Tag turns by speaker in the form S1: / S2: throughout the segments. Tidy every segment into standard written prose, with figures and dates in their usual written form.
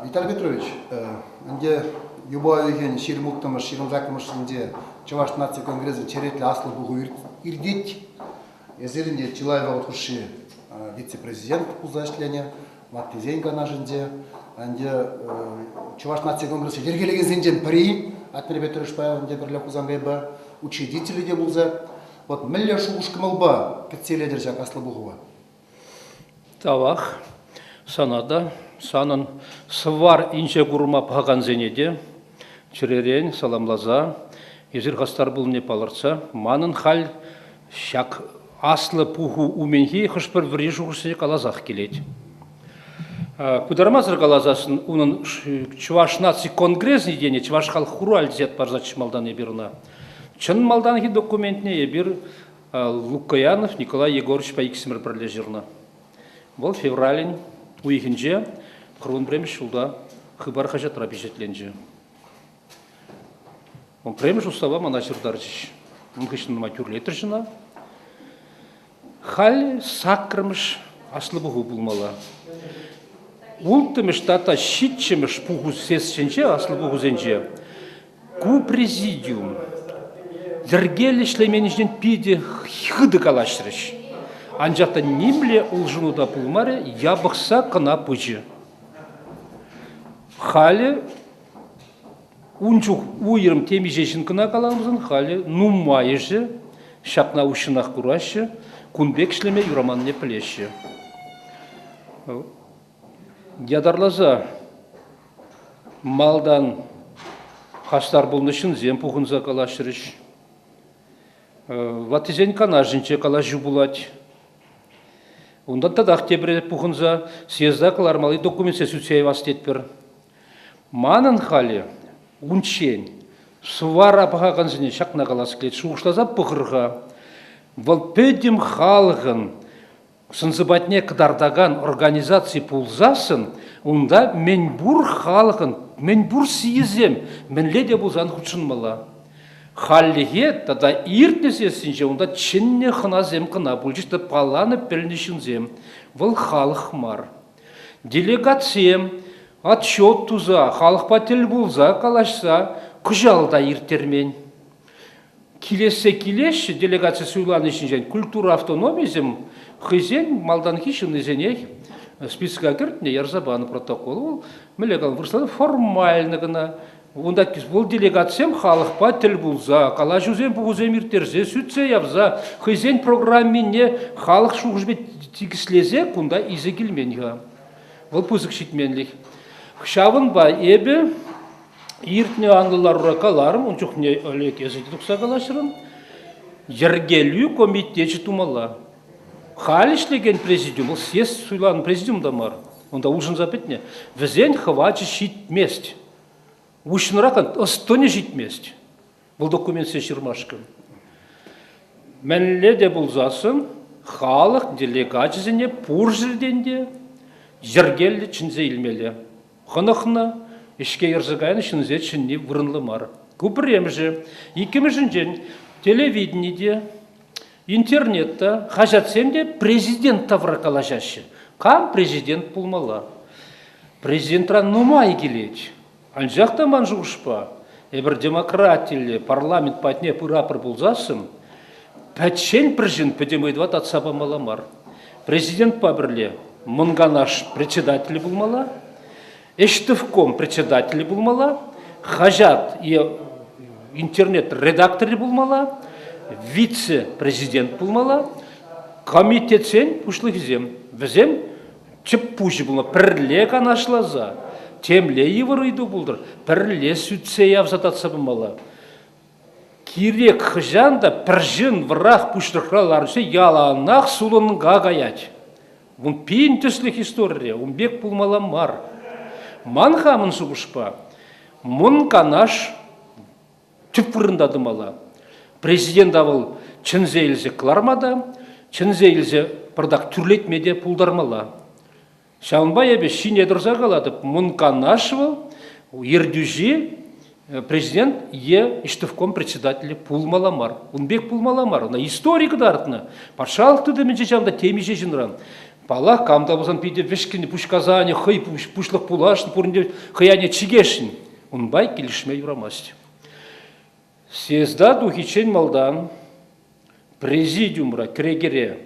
S1: Виталий Петрович, ӗнтӗ юпа уйӑхӗн 26-мӗш, 28-мӗш ҫулӗнче Чӑваш наци конгресӗн черетлӗ аслӑ пуху иртет. Эсир ӗнтӗ чылай вӑхӑт хушши вице-президент пулса ӗҫленӗ, ваттисен канашӗнче. Ӗнтӗ Чӑваш наци конгресӗ йӗркелекенсенчен пӗри Атнер Петровичпа ӗнтӗ пӗрле Хусанкайпа учредителӗ те пулса. Вот мӗнле шухӑш-кӑмӑлпа кӗтсе илетӗр ҫак аслӑ пухӑва?
S2: Тавах сана та, санӑн сӑвар инҫе курма пӑхакансене те чӗререн саламласа, эсир хастар пулнине палӑртса, манӑн халь ҫак аслӑ пуху умӗнхи хӑш-пӗр вӗри шухӑшсене каласах килет. Пытармасӑр каласассӑн, унӑн Чӑваш наци конгресӗн тенӗ Чӑваш халӑх хуралӗ тесе ят парсаччӗ малтан эпир ӑна. Чӑн малтанхи документне эпир Лукоянов Николай Егоровичпа иксӗмӗр пӗрле ҫырнӑ. Вӑл февралӗн уйӑхӗнче 41 ҫулта Хыпар хаҫатра пичетленчӗ. Он пӗрремӗш устава мана ҫыртарчӗҫ. Ун хыҫҫӑн нумай тӳрлетрӗҫ ӑна. Халь саккӑрмӗш аслӑ пуху пулмалла. Улттӑмӗш тата ҫиччӗмӗш пуху сессинче, аслӑ пухусенче, Ку президиум йӗркеллӗ ӗҫлеменнишӗн питӗ хытӑ калаҫрӗҫ. Анчах та нимле улшӑну та пулмарӗ, япӑхса кӑна пычӗ. Халӗ ун чух уйрӑм темиҫе ҫын кӑна каланӑ халӗ нумайӑшӗ ҫакна уҫҫӑнах кураҫҫӗ, кун пек ӗҫлеме юраманнине пӗлеҫҫӗ. Ятарласа Малтан хастар пулнӑ ҫынсем пухӑнса калаҫрӗҫ. Ваттисен канашӗнче калаҫу пулать. Унтан татах тепре пухӑнса съезда кӑлармалли документсем сӳтсе явас тетпӗр. Манӑн халӗ унччен Сувара пӑхакансене ҫакна калас килет, шухӑшласа пӑхӑр-ха. Вӑл пӗтӗм халӑхӑн сӑн-сӑпатне кӑтартакан организаци пулсассӑн унта мӗнпур халӑхӑн мӗнпур сийӗсем мӗнле те пулсан хутшӑнмалла. Хальлӗхе тата иртнӗ сессинче унта чӗннӗ хӑнасем кӑна пулчӗҫ те палланӑ пӗлнӗ ҫынсем. Вӑл халӑх мар. Делегатсем отчет туса, халӑхпа тӗл пулса калаҫса кӑҫал та ирттермен. Килессе килеҫҫӗ делегаци суйлани ҫинчен культура автономийӗсем хӑйсен малтанхи ҫыннисенех списка кӗртнӗ, ярса панӑ протокол. Вӑл мӗнле калам, вырӑсла формально кӑна. Унта вӑл делегатсем халӑхпа тӗл пулса, калаҫусем, пухусем ирттерсе, сӳтсе явса хӑйсен программине халӑх шухӑшӗпе тикӗслесе кунта илсе килмен-ха. Вӑл пысӑк ҫитменлӗх. Ҫавӑнпа эпӗ Иртнӗ анлӑ ларура каларӑм, ун чухне Олег эсӗ те тухса калаҫрӑн. Йӗркелӳ комитечӗ тумалла. Халь ӗҫлекен президиум, вӑл съезд суйланӑ президиум та мар, унта улшӑнса пӗтнӗ. Вӗсен хӑвачӗ ҫитмест. Уҫнӑрах ӑс-тӑнӗ ҫитмест. Вӑл документсене ҫырмашкӑн. Мӗнле те пулсассӑн халӑх делегачӗсене пур ҫӗртен те йӗркеллӗ чӗнсе илмелле. Хӑнӑхнӑ, ӗҫке ерсе кайнӑ ҫынсен чӗнни вырӑнлӑ мар. Ку пӗрремӗшӗ. Иккӗмӗшӗнчен, телевидени те, интернет та, хаҫатсем те президент тавра калаҫаҫҫӗ. Кам президент пулмалла? Президентран нумай килет. Анчах та ман шухӑшпа, эпир демократиллӗ парламент патне пыратпӑр пулсассӑн, пӗччен пӗр ҫын пӗтӗм ыйтӑва татса памалла мар. Президентпа пӗрле Мӑн Канаш председателӗ пулмалла, Ӗҫтӑвком председателӗ пулмалла, хаҫат е интернет редакторӗ пулмалла, вице-президент пулмалла, комитетсен пуҫлӑхӗсем. Вӗсем тӗп пуҫӗ пулма пӗрле канашласа, темле йывӑр ыйту пултӑр, пӗрле сӳтсе явса татса пымалла. Кирек хӑҫан та пӗр ҫын вӑрах пуҫлӑхра ларса яланах сулӑнка каять. Ун пин тӗслӗх историре ун пек пулмалла мар. Ман хамӑн шухӑшпа, Мӑн Канаш тӗп вырӑнта тӑмалла. Президента вӑл чӗнсе илсе кӑларма та, чӗнсе илсе пӑртак тӳрлетме те пултармалла. Ҫавӑнпа эпӗ ҫине тӑрса калатӑп, Мӑн Канаш вӑл ертӳҫи президент е ӗҫтӑвком председателӗ пулмалла мар. Ун пек пулмалла мар. Ӑна истори кӑтартнӑ. Патшалӑх тытӑмӗнче ҫавӑнта темиҫе ҫынран. Паллах, кам та пулсан питӗ вӗҫкӗн пуҫкасанӗ, хӑй пуҫлӑх пуласшӑн, пурин те хӑй айне чикесшӗн. Унпа килӗшме юрамасть. Съезда тухиччен малтан президиумра, кӗрекере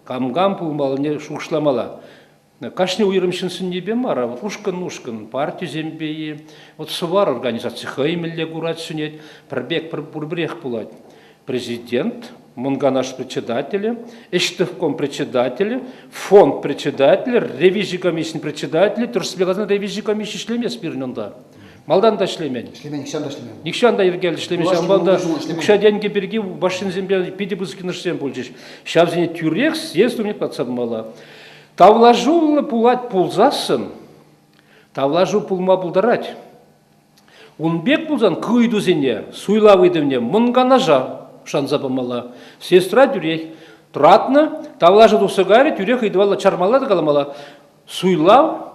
S2: кам-кам пулмаллине шухӑшламалла. Кашни уйрӑм ҫын сӗннипе мар, а вот ушкӑн-ушкӑн партисемпе-и, вот Сӑвар организаци хӑй мӗнле курать, сӗнет, пӗр пек пурпӗрех пулать. Президент, Мӑн Канаш председателӗ, Ӗҫтӑвком председателӗ, фонд председателӗ, ревизи комиссийӗн председателӗ, тӗрӗслеве каласан ревизи комиссийӗ ӗҫлемест пирӗн унта. Малтан та ӗҫлемен.
S1: Ӗҫлемен, нихҫан та ӗҫлемен.
S2: Нихҫан та йӗркеллӗ ӗҫлемен. Ҫавӑнпа та укҫа-тенкӗ пирки машинсемпе питӗ пысӑк йӑнӑшсем пулчӗҫ. Ҫавсене тӳрех съезд умне татса памалла. Тавлашуллӑ пулать пулсассӑн, тавлашу пулма пултарать. Ун пек пулсан ку ыйтусене, суйлав ыйтӑвне Мӑн Канаша шанса памалла. Сестра тӳрех тӑратнӑ, тавлашу тухса кайрӗ, тӳрех ыйтӑва чармалла та каламалла. Суйлав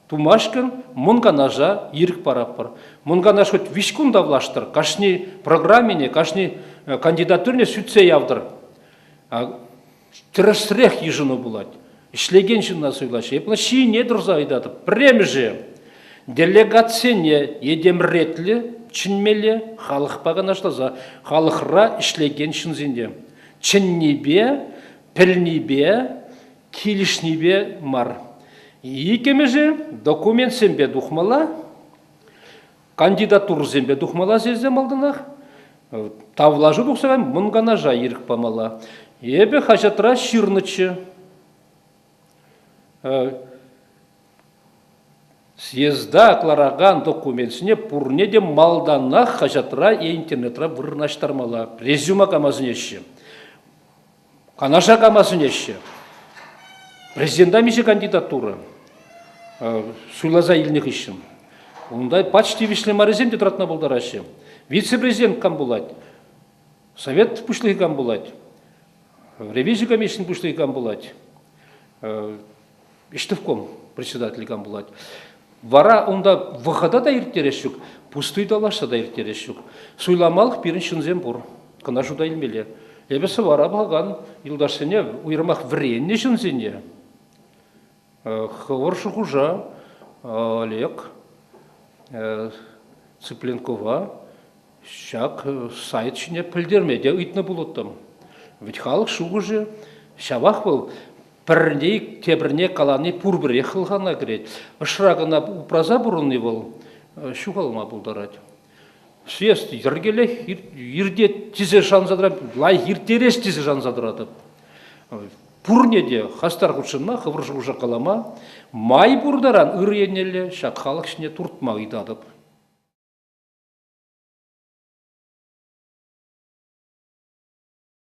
S2: тумашкӑн Мӑн Канаша ирӗк паратпӑр. Мӑн Канаш хоть виҫ кун тавлаштӑр, кашни программине, кашни кандидатурине сӳтсе явтӑр. Тӗрӗсрех йышӑну пулать. Ӗҫлекен ҫынна суйлаҫҫӗ. Эп ҫине тӑрса ыйтатӑп. Пӗрремӗшӗ, делегатсене этемретлӗ чӗнмелле, халӑхпа канашласа, халӑхра ӗҫлекен ҫынсене чӗннипе, пӗлнипе, килӗшнипе мар. Иккӗмӗшӗ, документсемпе тухмалла, кандидатурӑсемпе тухмалла сирсе малтанах. Тавлашу тухса Мӑн Канаша ирӗк памалла. Эпӗ хаҫатра ҫырнӑччӗ. Съезда кӑларакан документсене пурне те малтанах хаҫатра е интернетра вырнаҫтармалла. Резюме кама сӗнеҫҫӗ. Канаша кама сӗнеҫҫӗ. Президента миҫе кандидатура суйласа илнӗ хыҫҫӑн унта пач тивӗҫлӗ маррисем те тӑратма пултараҫҫӗ. Вице-президент кам пулать? Совет пуҫлӑхӗ кам пулать? Ревизи комиссийӗн пуҫлӑхӗ кам пулать? Ӗҫтӑвком председателӗ кам пулать? Вара унта вӑхӑта та ирттерес ҫук, пустуй тавлашса та ирттерес ҫук. Суйламалӑх пирӗн ҫынсем пур. Кӑна шута илмелле. Эпӗ Сӑвара пӑхакан юлташсене, уйрӑмах вӗреннӗ ҫынсене, хӑвӑр шухӑша Олег Цыпленкова ҫак сайт ҫине пӗлтерме те ыйтнӑ пулӑттӑм. Вӗт халӑх шухӑшӗ ҫавах вӑл пӗрне тепӗрне калани пурпӗрех хӑлхана кӗрет. Ӑшра кӑна упраса пурӑнни вӑл ҫухалма пултарать. Съезд йӗркелех иртет тесе шанса тӑратӑп, лайӑх ирттерес тесе шанса тӑратӑп. Пурне те хастар хутшӑнма, хӑвӑр шухӑша калама май пур таран ырӑ еннелле ҫак халӑх ҫине туртма ыйтатӑп.